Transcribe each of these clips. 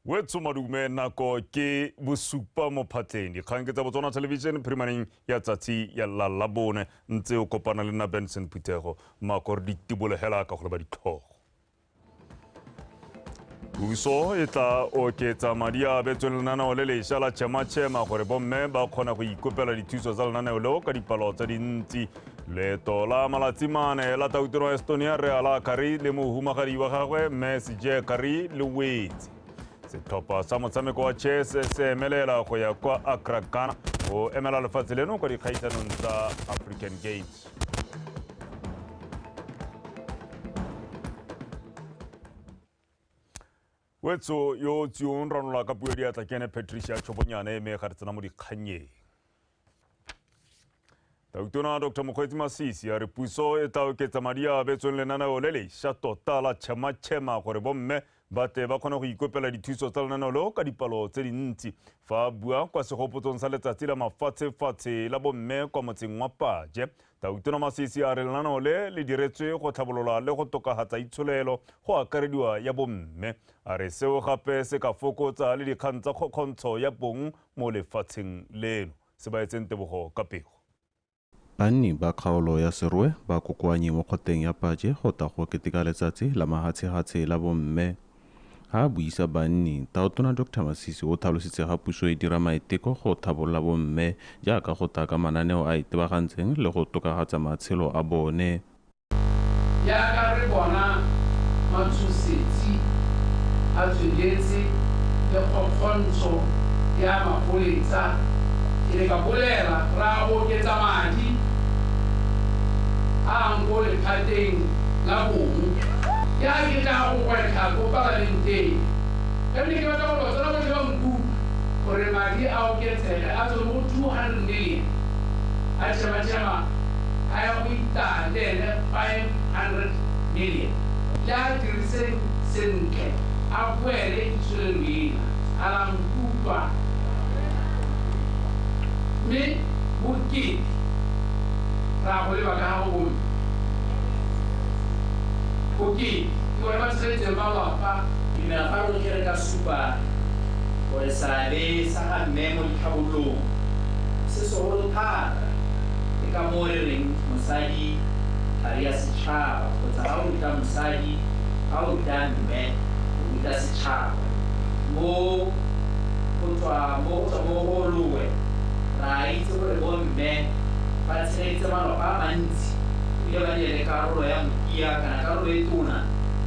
Wetso madume, nako ke 7 mo phatleng. Dikgang ke tsa Botswana Television phirimaneng ya tsatsi ya la Labone, ntse o kopana le nna Benson Phuthego. Mako re ditibolegela ka go leba ditlhogo. Puso e tla oketsa madi a abetsweng lenaneo le lešwa la Chema Chema gore bomme ba kgona go ikopela dithuso tsa lenaneo leo ka dipalo tse dintsi. Leeto la malatsi mane la tautona wa Estonia Re Ala Kari le mohumagadi wa gagwe Mme Sije Kari le wetse. Setlhopha sa motshameko wa chess se emelela go ya kwa Accra, Ghana go emela lefatshe leno kwa dikgaisanong tsa African Games. Wetso yo tsiong ranola ka puo diatla ke ene Patricia Chobonyane, mme ga re tsena mo dikgannyeng. Tautona Dr. Mokgweetsi Masisi a re puso e tla oketsa madi a abetsweng lenaneo le lešwa tota la Chema Chema gore bomme ba tle ba kgone go ikopela dithuso tsa lenaneo leo ka dipalo tse dintsi. Fa a bua kwa segopotsong sa letsatsi la mafatshefatshe la bomme kwa motseng wa Paje, Tautona Masisi a re lenaneo le le diretswe go tlhabolola le go tokafatsa itsholelo go akarediwa ya bomme. A re seo gape se ka fokotsa le dikgang tsa kgokgontsho ya bong mo lefatsheng leno. Se ba etseng tebogo ka pego. Banni ba kgaolo ya Serowe ba kokoanye mo kgoteng ya Paje go tla go keteka letsatsi la mahatshehatshe la bomme. Ha a buisa banni, Tautona Dr. Masisi o tlhalositse ga puso e dira maiteko go tlhabolola bomme jaaka go tla ka mananeo a itebagantseng le go tokafatsa matshelo a bone. Jaaka re bona matshosetsi a tsweletse le kgokgontsho ya magoletsa, ke ne ka bolela ra oketsa madi a ang ko lephateng la bong. Ya ke tla go gwetlha ko palamenteng, ka mme ke batla gore Batswana botlhe ba nkutlwe gore madi a oketsege a tswe mo 200 million a Chema Chema a ya go itaya le ene 500 million. Le a diriseng sentle a boele itsholelo ena a la nkutlwa, mme bokete ra go leba ka ga go bomme. Bokete ke bone ba tshegetseng malapa. Dumela fa rotlhe re ka supa gore seabe sa ga mme mo ditlhabololong se segolo thata. Ke ka moo re reng mosadi thari ya setšhaba, kgotsa ga o ruta mosadi, ga o ruta mme, o ruta setšhaba. Mo go tswa mo go tswa mo go lowe, ra itse gore bomme ba tshegeditse malapa a mantsi, ebile ba nne le karolo ya motia kana karolo e tona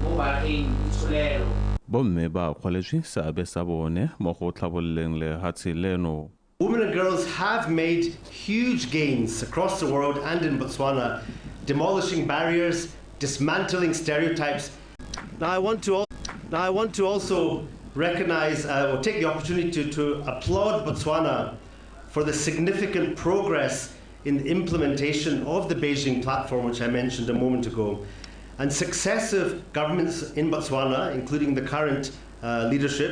mo baageng itsholelo. Bomme ba akgoletswe seabe sa bone mo go tlhabololeng lehatshe leno. Women and girls have made huge gains across the world and in Botswana, demolishing barriers, dismantling stereotypes. Now I want to also recognize or take the opportunity to applaud Botswana for the significant progress in the implementation of the Beijing platform, which I mentioned a moment ago. And successive governments in Botswana, including the current leadership,